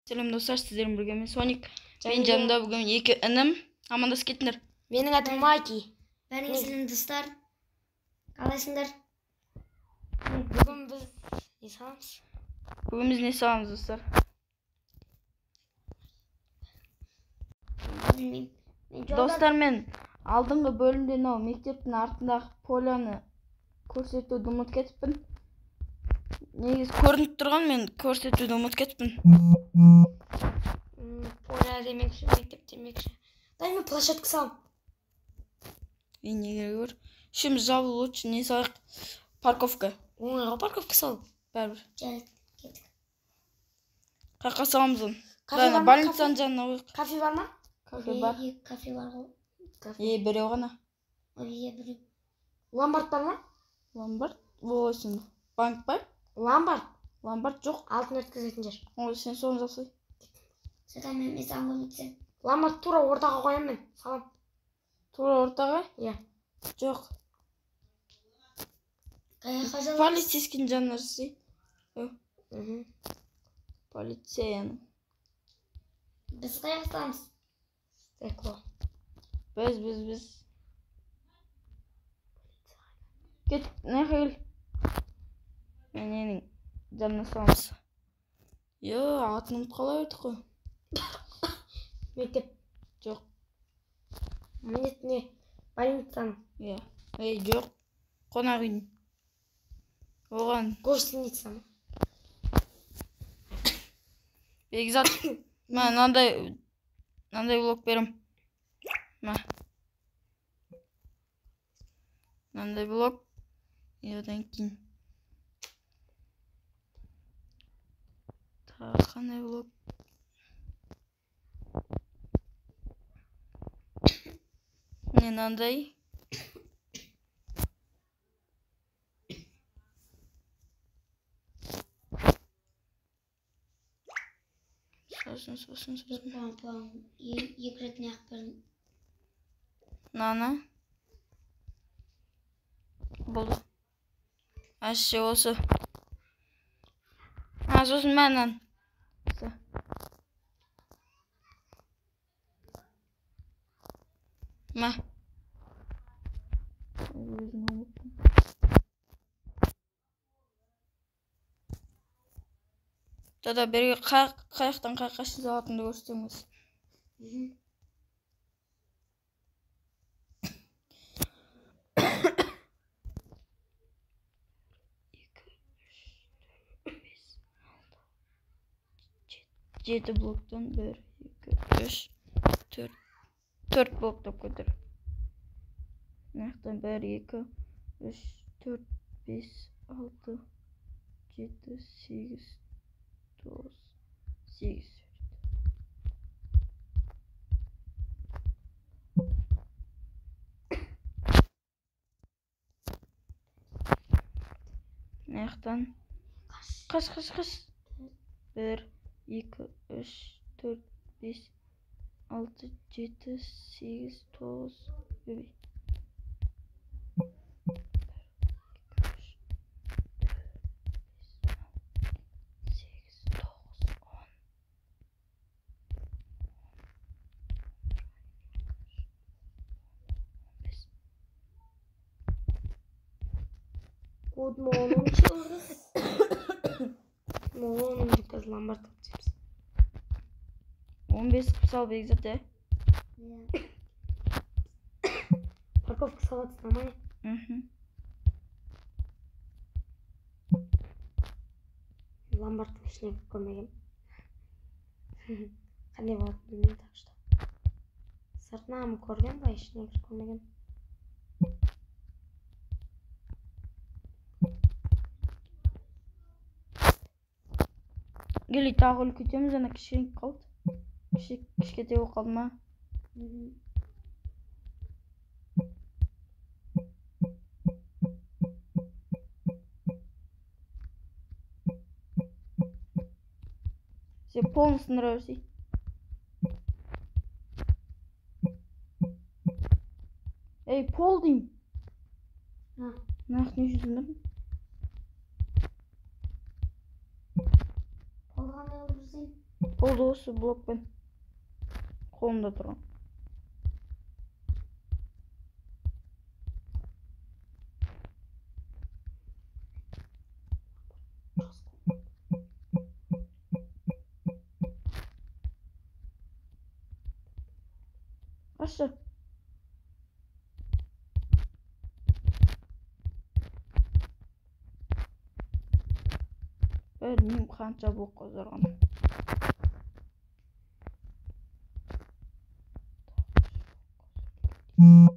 Сәлем достар, сіздермен бірге мен Соник. Мен жанымда бүгін екі інім. Амандасып кетіңдер. Менің атым Майки. Бәріңе сәлем достар. Қалайсыңдар? Бүгін біз не саламыз? Бүгін біз не саламыз, достар? Білмеймін. Мен жолда Достар, мен алдыңғы бөлімде мынау мектептің артындағы поляны көрсетуді ұмытып кетіппін. Негізі көрініп тұрған, мен көрсетуді ұмытып кетіппін. Поля демекші, мектеп демекші. Дай мен площадка салам. Е, не керегі бар? Ішіміз жабылу, лучше не салайық? Парковка. Оңай ғой парковка салу. Бәрібір. Жарайды, кеттік. Қаяққа саламыз оны? Кафе бар ма? Больницаның жанына қояйық. Кафе бар ма? Кафе бар. Екі кафе бар ғой. Кафе. Е, біреу ғана. Ой, е, біреу. Ломбард бар ма? Ломбард? Ой, сен банк па? Ломбард. Ломбард жоқ. Алтын өткізетін жер. Ой, сен соны жасай. Содан мен саған көмектесемін. Ломбард тура ортаға қоямын мен. Салам. Тура ортаға? Иә. Жоқ. Қаяққа саламыз? Полицейскийдің жанына жасай. Мхм. Полицияның. Біз қаяққа саламыз? Стекло. Біз. Кет, мына жаққа кел. Ненің жанына саламыз. Йо, атын ұмытып қала бердік қой. Мектеп. Жоқ. Міндет не? Больницаның. Иә. Ей, жоқ. Қонақ үйдің. Оған Гостиница ма? Бекзат, мә, мынандай блок берем. Мә. Мынандай блок. И одан кейін тағы қандай блок? Міне мынандай. Сосын. План, екі рет неғып бердім. Мынаны. Болды. Әше осы. А, сосын мә мынаны. Мә. Өзім ұмыттым. Дада, берге қаяқтан қаяққа салатынымды көрсетеміз. Екі, үш, төрт, бес, алты, жеті блоктан бір, екі, үш, төрт, төрт блоктап көтер. Мына жақтан бір, екі, үш, төрт, бес, алты, жеті, сегіз, тоғыз, сегіз. Мына жақтан қаш, қаш, қаш. 1, 2, 3, 4, 5, 6, 7, 8, 9, 1, 2, 3, 4, 5, 6, 7, 9, 10, 11, 12, 13, 14. Good morning, children. Morning, because ломбард өтеміз. 15 қылып сал, Бекзат, ә? Иә. Парковка салатсың, нормально? Мхм. Ломбардтың ішіне кіріп көрмегенмін. Қандай болатынын білмеймін, так что. Сыртынан көрген, былай ішіне кіріп көрмегенмін. Или тағы үлкейтеміз, ана кішкене қалды. Кішкентай болып қалды ма? Сен полностью сындыра берсей. Ей, пол деймін. Мына жақты не үшін сындырдың? Пол қандай қылып жүрсең? Болды осы блокпен. Қолымда тұрған. Қашы. Білмеймін қанша блок қоздырған. Мен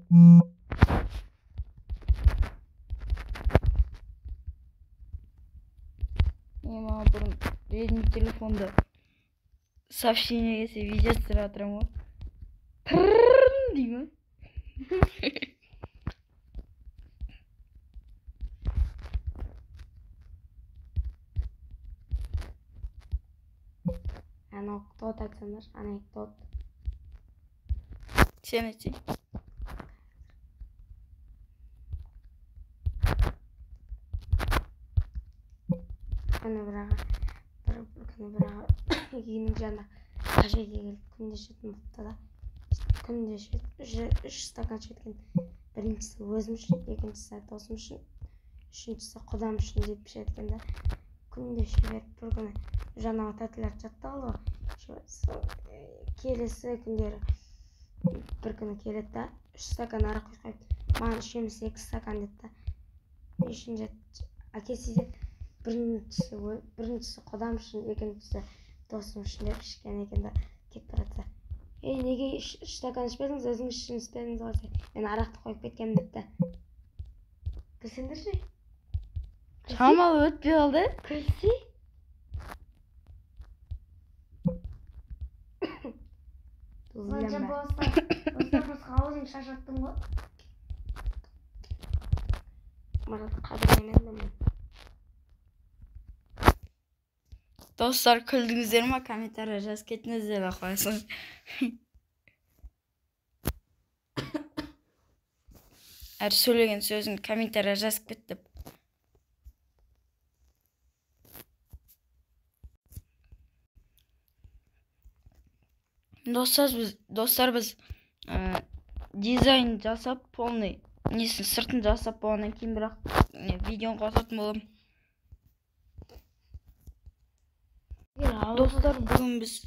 маған бұрын Redmi телефонда сообщение келсе видео түсіріп жатырмын ғой. Тырррррн деймін. Анекдот айтсаңдаршы, анекдот. Сен айтсай. Күні бір аға, бір күні бір аға үйінің жанында қажеге келіп күнде ішетін болыпты да. Күнде ішеді, 3 стакан ішеді екен. Біріншісі өзім үшін, екіншісі досым үшін, үшіншісі құдам үшін деп ішеді екен да. Күнде іше беріп, бір күні жаңағы тәтелер жатты ғой. Келесі күндері бір күні келеді да, 3 стакан арақ құйып қойыпты. Маған үш емес 2 стакан деді да. Не үшін деді? Әкесі деді, біріншісі құдам үшін, екіншісі досым үшін деп ішкен екен да. Кетіп бара жатса, ей, неге 3 стакан ішпедіңіз, өзіңіз үшін ішпедіңіз ғой десе, мен арақты қойып кеткенмін депті. Күлсеңдерші. Шамалы өтпей қалды. Күлсе. Сонша босқа аузың шашаттың ғой. Марат, қабылдаймын да мен. Достар, күлдіңіздер ма? Комментария жазып кетіңіздер, қоясың. Әр сөйлеген сөзін комментария жазып кет деп. Достар, біз дизайн жасап, полный несін сыртын жасап болғаннан кейін бірақ видеоны қосатын боламын. Достар, бүгін біз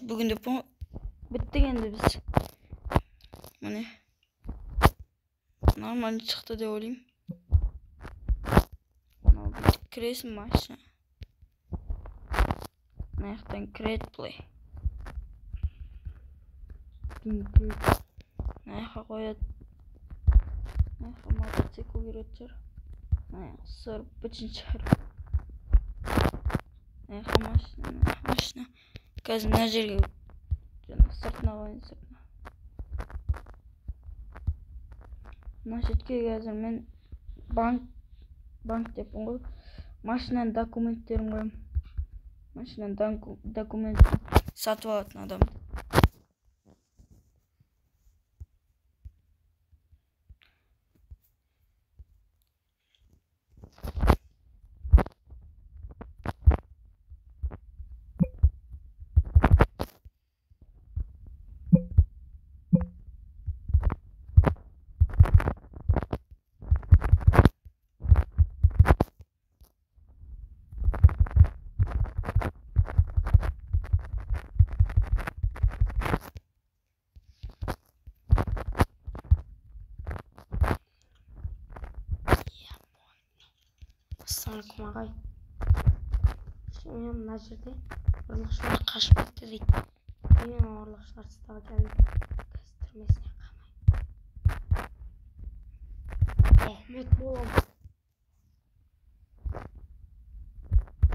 бүгін деп біттік енді біз. Міне. Нормально шықты деп ойлаймын. Мынау бүйтіп кіресің машина. Мына жақтан кіреді былай. Мына жаққа қояды. Мына жаққа мотоцикл кіретін шығар. Мына жаққа сырып бітетін шығар. Мына жаққа машина, мына жаққа машина. Қазір мына жерге жаңа сыртына қояйын, сыртына. Мына шетке қазір мен банк деппін ғой. Машинаның документтерін қоямын. Машинаның документін сатып алатын адам. Ассалаумағалейкум ағай. Мен мына жерде ұрлықшылар қашып кетті дейді. Мен ұрлықшылар ұстап әкелдім. Қазір түрмесіне қамаймын. Рахмет боламын.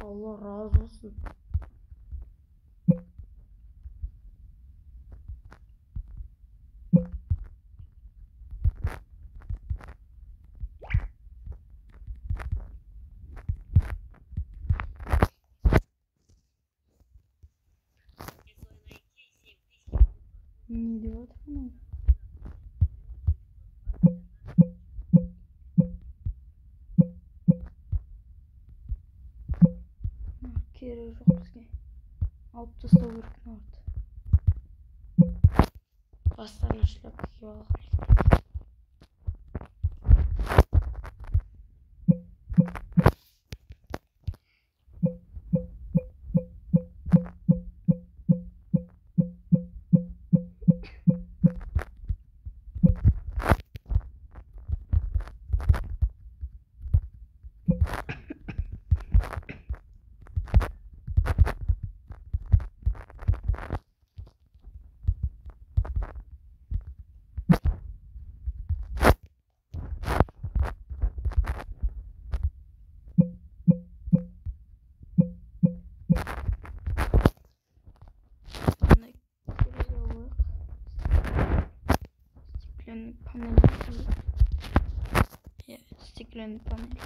Алла разы болсын. Не деп жатыр мынау? Керегі жоқ бізге. тастау керек мыналарды. Бастарына шляпка киіп алған. Стеклянный панель. Иә, стеклянный панель.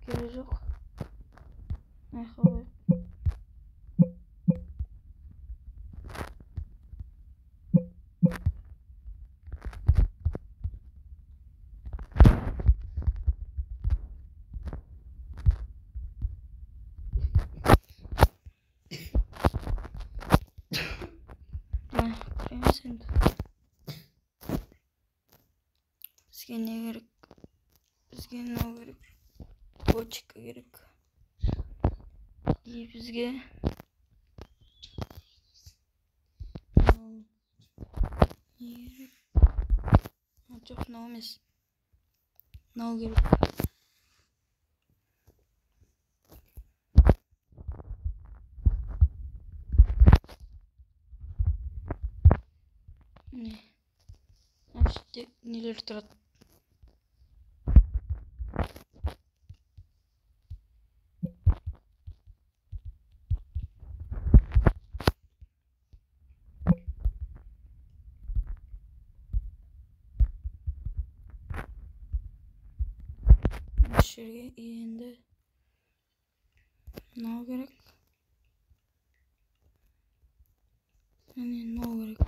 Керегі жоқ. Мына жаққа қояйық. Мына жаққа кіреміз енді. Бізге не керек? Бізге мынау керек. Бочка керек. И бізге мынау не керек? А, жоқ, мынау емес. Мынау керек. Міне. Мына жерде нелер тұрады? Осы жерге енді мынау керек. Міне мынау керек.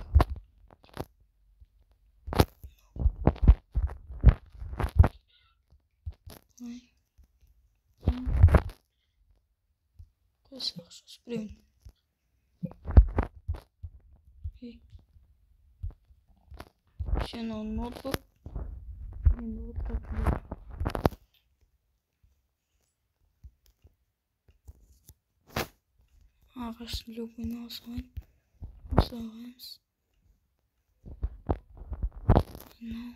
Былай. Қойсақ осы біреуін. Ей. Еще мынау ноутбук. Енді отыратын жер. Ағаштың любойын ала салайын. Осылай қоямыз. Мынау.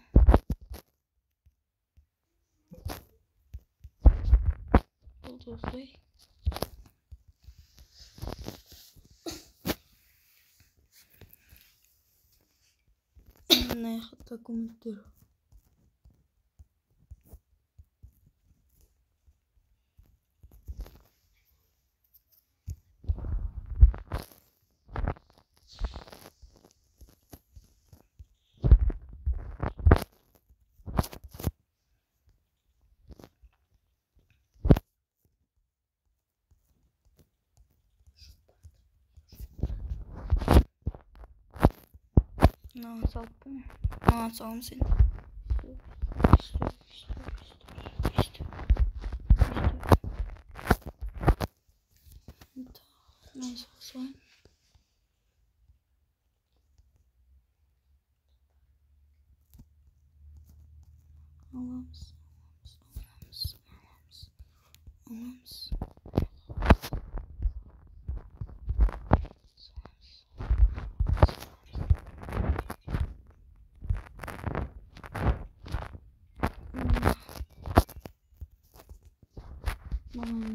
Болды осылай. Мына жақта документтер. Мынаған салыппын. Мынаған саламыз енді. Мынаны сала салайын. Аламыз, аламыз, аламыз, аламыз, аламыз. Маған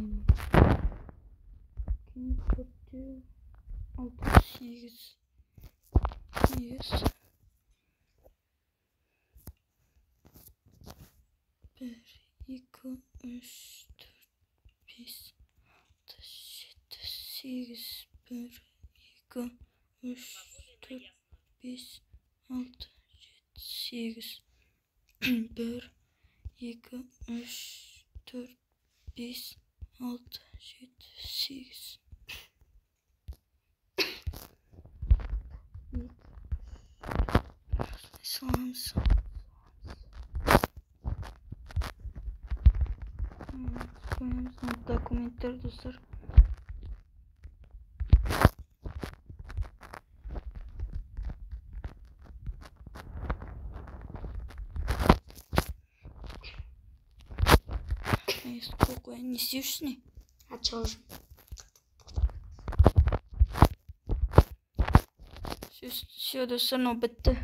төртеу, алты, сегіз, сегіз, бір, екі, үш, төрт, бес, алты, жеті, сегіз, бір, екі, үш, төрт, бес, алты, жеті, сегіз, бір, екі, үш, төрт, бес, алты, жеті, сегіз. Екі, саламыз. Қоямыз документтер, достар. Қой, не істеп жүрсің не? Ат шауып жүрмін. Все, достар, мынау бітті.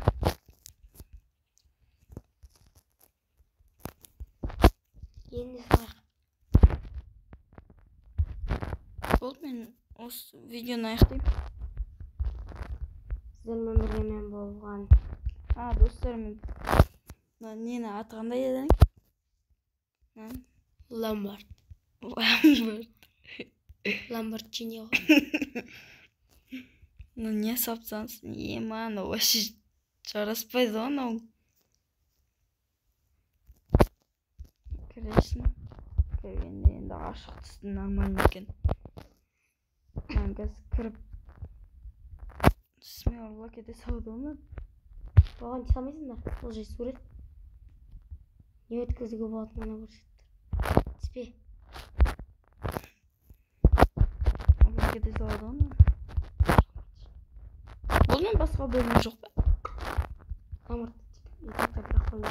Енді салайық. Болды, мен осы видеоны аяқтаймын. Сіздермен бірге мен болған. А, достар, мен мына нені аты қандай еді? Ломбард. Ламберт. Ламборджини ғой. Ну не салып тастағансың? Ема, анау вообще жараспайды ғой анау. Кіресің. Кіргенде енді ашық түсті нормально екен. Мынаны қазір кіріп үстіме ұрлап кете салады ғой мынаны. Оған тие алмайсыңдар. Ол жай сурет. Не өткізуге болатынын ғана көрсетіп тұр. Түспе. Ұрлап кете салады ғой мынаны. Болды ма, басқа бөлме жоқ па? Ломбард екі бірақ бөлме.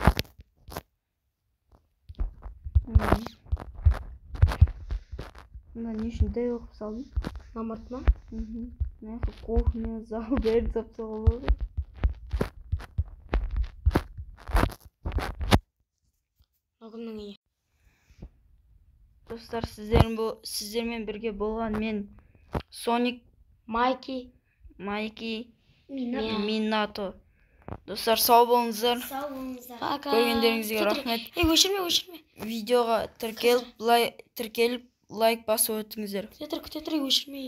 Мына не үшін дәу қылып салдың? Ломбард ма? Мына жақта кухня, зал бәрін салып тастауға болады. Мынау кімнің үйі? Достар, сіздермен бірге болған мен Соник, Майки, Майки, Минато. Минато. Достар, сау болыңыздар. Сау болыңыздар. Пока. Көргендеріңізге Тұр, тұр. рахмет. Ей, өшірме, өшірме. Видеоға тіркеліп, лайк басып өтіңіздер. Күте тұр, күте тұр, өшірме.